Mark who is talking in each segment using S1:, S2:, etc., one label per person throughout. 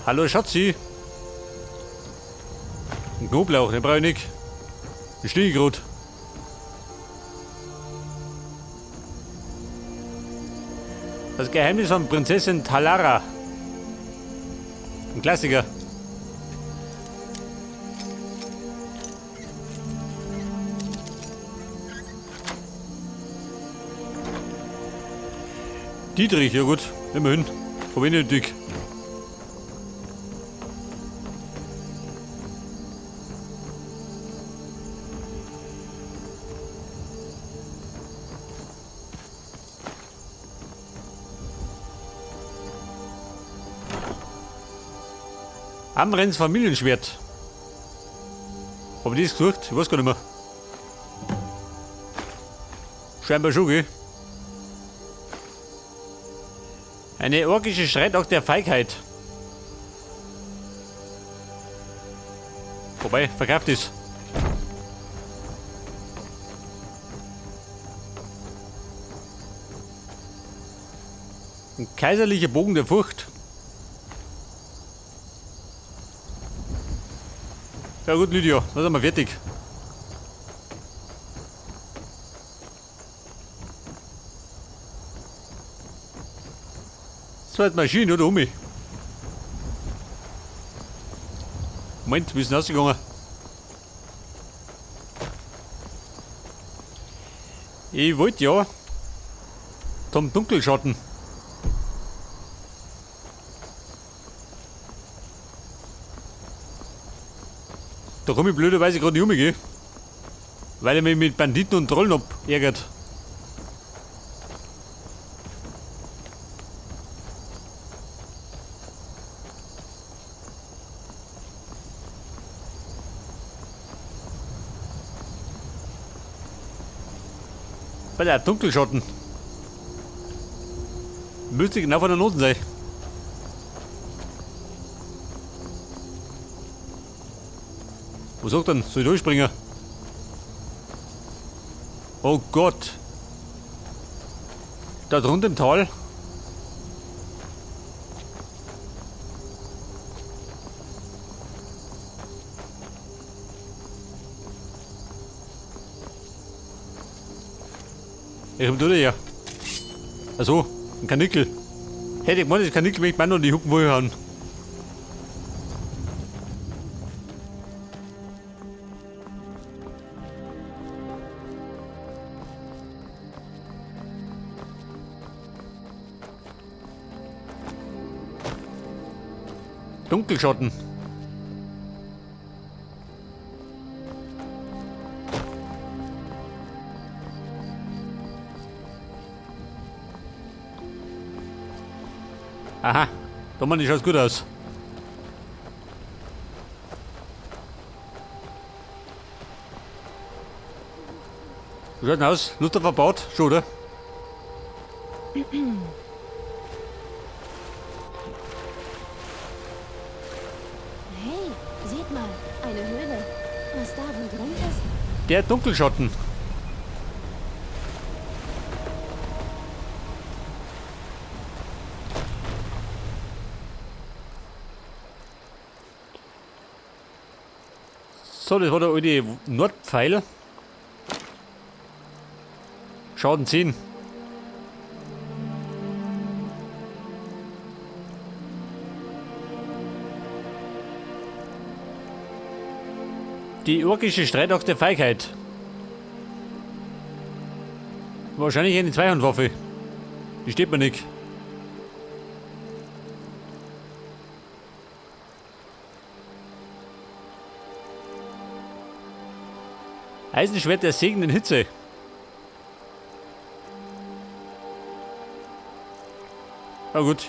S1: Hallo Schatzi. Ein Knoblauch, den brauche ich nicht. Ich stehe grad. Das Geheimnis von Prinzessin Talara. Ein Klassiker. Dietrich, ja gut, immerhin. Hab ich nicht dick. Amrens Familienschwert. Hab ich das gesucht? Ich weiß gar nicht mehr. Scheinbar schon, gell? Eine orkische Streitachse der Feigheit. Wobei, verkauft ist. Ein kaiserlicher Bogen der Furcht. Ja gut, Lydia, dann sind wir fertig. Zweite Maschine oder um mich? Moment, wir sind rausgegangen. Ich wollte ja zum Dunkelschatten. Da komme ich blöderweise gerade nicht um, gell? Weil er mich mit Banditen und Trollen abärgert. Bei der Dunkelschatten. Müsste genau von der Noten sein. Was sagt denn? Soll ich durchspringen? Oh Gott. Da drunter im Tal. Ich komm durch ja. Also, ein Kanickel. Hätte ich gemeint, das Kanickel möchte man noch die Hucken wohl haben. Dunkelschatten. Aha, da man schaut gut aus. Wie schaut denn aus? Luther verbaut? Schon, oder?
S2: Hey, seht mal, eine Höhle. Was da wohl drin ist?
S1: Der Dunkelschatten. So, das war der alte Nordpfeil. Schaden 10. Die orkische Streitachse der Feigheit. Wahrscheinlich eine Zweihandwaffe. Die steht mir nicht. Eisenschwert der segenden Hitze. Na gut.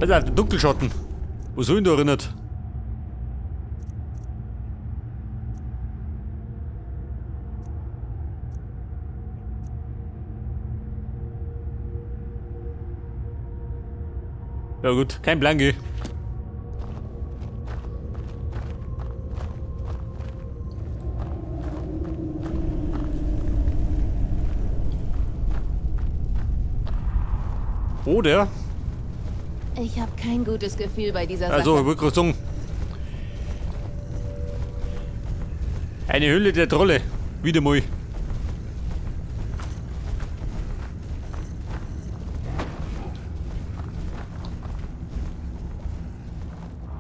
S1: Besser als Dunkelschatten. Wo soll ihn da erinnert? Ja gut, kein Plan, gell? Oder?
S2: Ich habe kein gutes Gefühl bei dieser Sache.
S1: Also, ich wollte gerade sagen. Eine Höhle der Trolle. Wieder mal.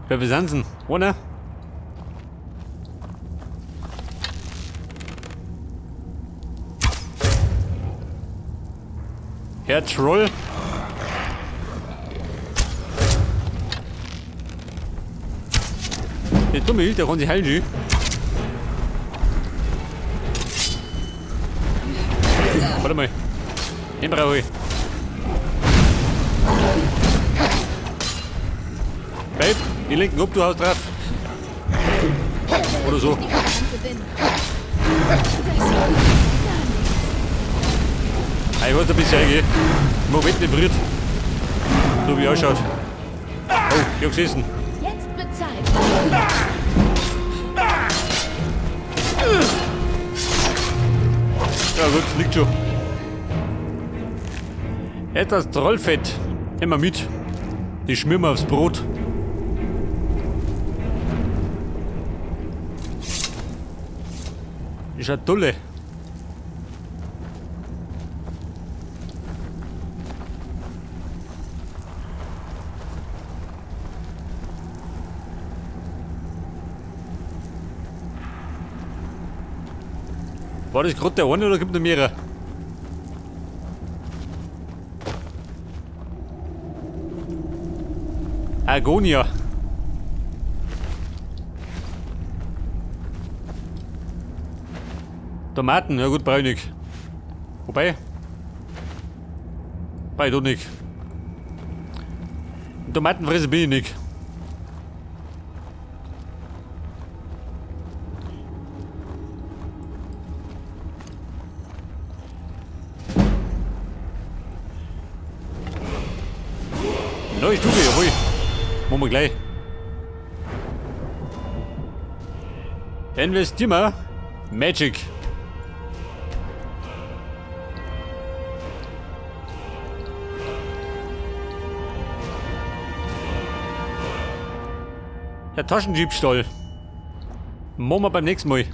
S1: Wer sind denn? Einer? Herr Troll. Der dumme Hild, der kann sich heilen, schön. Warte mal. Den brauche ich. Babe, die linken ab, du haust drauf. Oder so. Ah, ich weiß ein bisschen eingehen. Moment nicht friert. So wie ausschaut. Oh, ich hab gesessen.
S2: Jetzt bezahlt.
S1: Ja gut, liegt schon. Etwas Trollfett. Immer mit. Die schmieren wir aufs Brot. Die Schatulle. War das gerade der eine oder gibt es noch mehrere? Argonia. Tomaten, ja gut, brauche ich nicht. Wobei. Brauche ich doch nicht. Tomatenfresser bin ich nicht. Neue Stufe, jawohl. Machen wir gleich. Investieren wir. Magic. Der Taschendiebstahl. Machen wir beim nächsten Mal.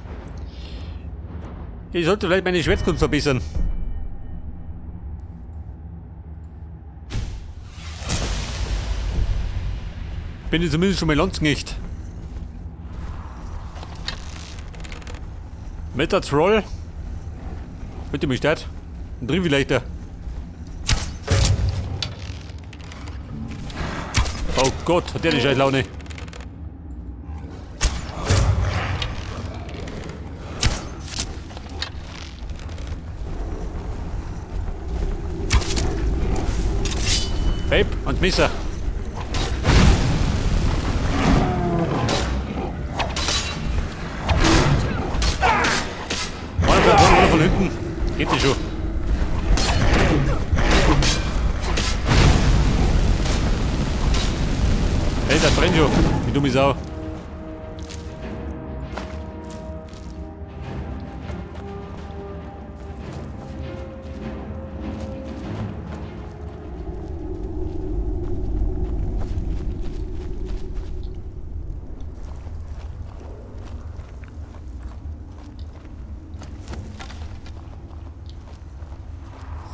S1: Ich sollte vielleicht meine Schwertkunst verbessern. Bin ich zumindest schon mal Landsknecht. Mit der Troll. Bitte mich statt. Ein Drin vielleicht da. Oh Gott, hat der die scheiß Laune. Babe, und Messer. Einer von vorne, einer von hinten. Geht nicht schon. Hey, das brennt schon. Die dumme Sau.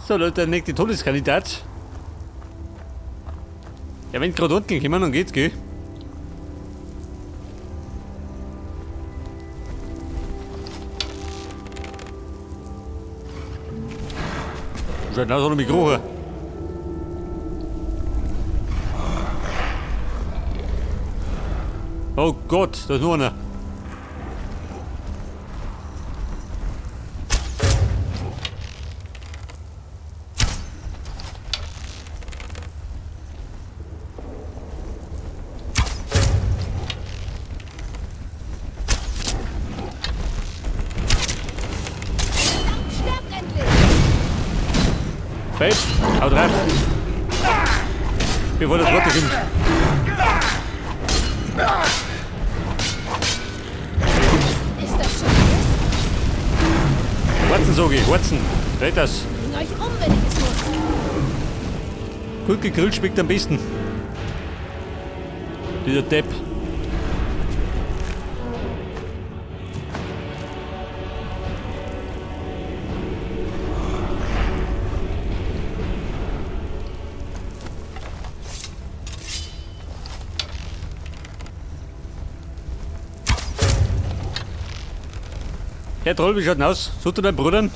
S1: So Leute, der nächste Todeskandidat. Ja, wenn gerade unten kommen, dann geht's, gell? Schaut aus, hat er mich gerochen. Oh Gott, da ist nur einer. Babe, hau drauf. Bevor das Wort kommt.
S2: Ist das schon alles?
S1: Warten, sag ich, warten. Dreht das.
S2: Bring euch um, wenn ich es muss.
S1: Gut gegrillt schmeckt am besten. Dieser Depp. Herr Troll, wie schaut denn aus? Sucht du deinen Bruder? Den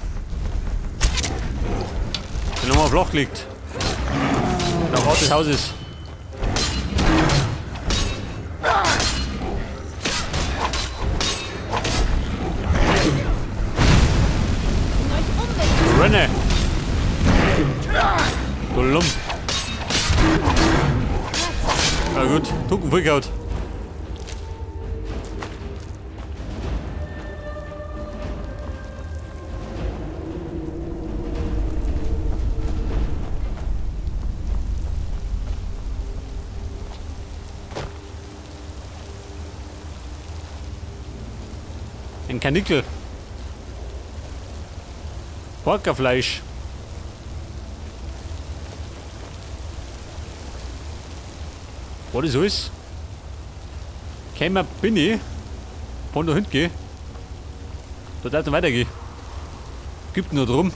S1: haben wir flach gelegt. Nach Ort des Hauses. Renne! Du Lump! Na gut, Tucken vollgehauen. Ein Karnickel. Porkerfleisch. Was das alles? Kämmer bin ich. Von da hinten gehen. Da darf ich weitergehen. Gibt nur drum.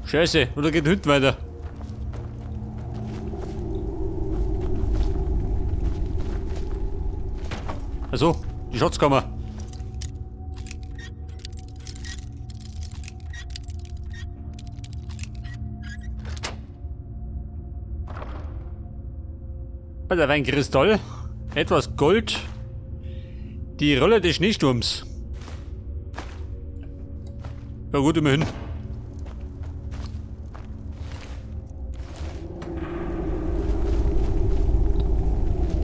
S1: Scheiße, oder geht hinten weiter? Also, die Schatzkammer. Da war ein Kristall, etwas Gold, die Rolle des Schneesturms. Ja gut, immerhin.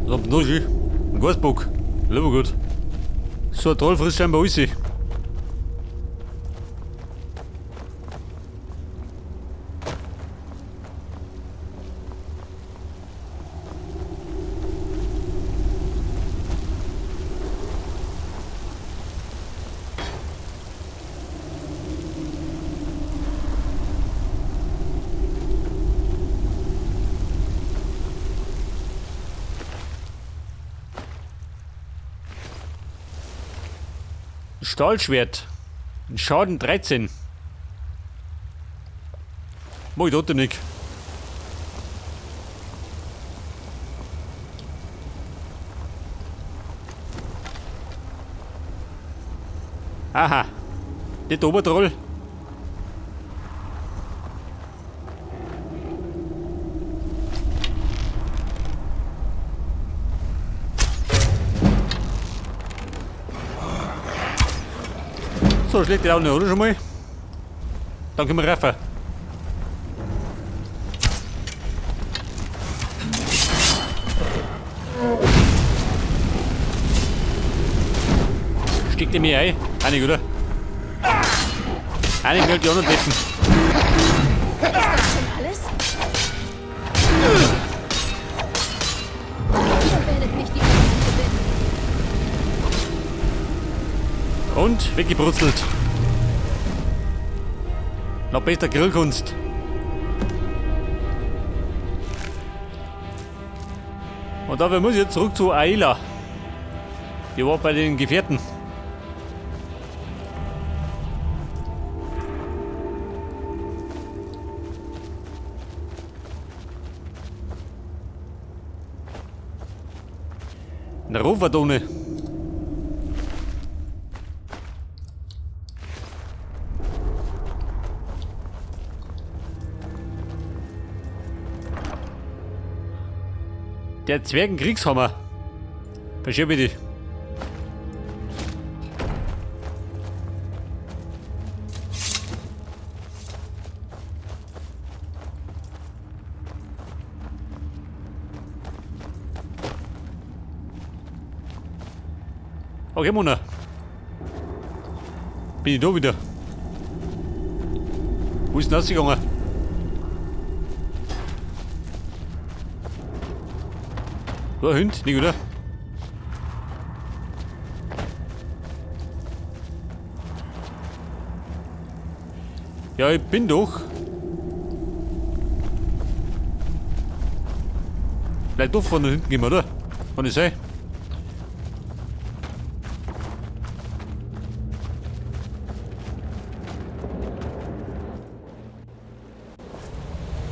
S1: Was haben wir noch? Ein Gasbock. Lieber gut. So ein Troll frisst scheinbar alles. Stahlschwert. Ein Schaden 13. Mach ich trotzdem nicht. Aha. Der Obertroll. So, schlägt die Laune, oder schon mal? Dann können wir rauf. Steckt er mir ein? Einig, oder? Einig will die anderen Deppen.
S2: Ist das schon alles? Ihr werdet nicht die Oberhand gewinnen.
S1: Und weggebrutzelt. Nach bester Grillkunst. Und dafür muss ich jetzt zurück zu Aela. Die war bei den Gefährten. Eine Roverdone. Der Zwergenkriegshammer. Verschiebe bitte. Okay, Mona. Bin ich da wieder? Wo ist denn das gegangen? Da hinten, nicht, oder? Ja, ich bin doch. Bleib doch von da hinten gehen, oder? Kann ich sein?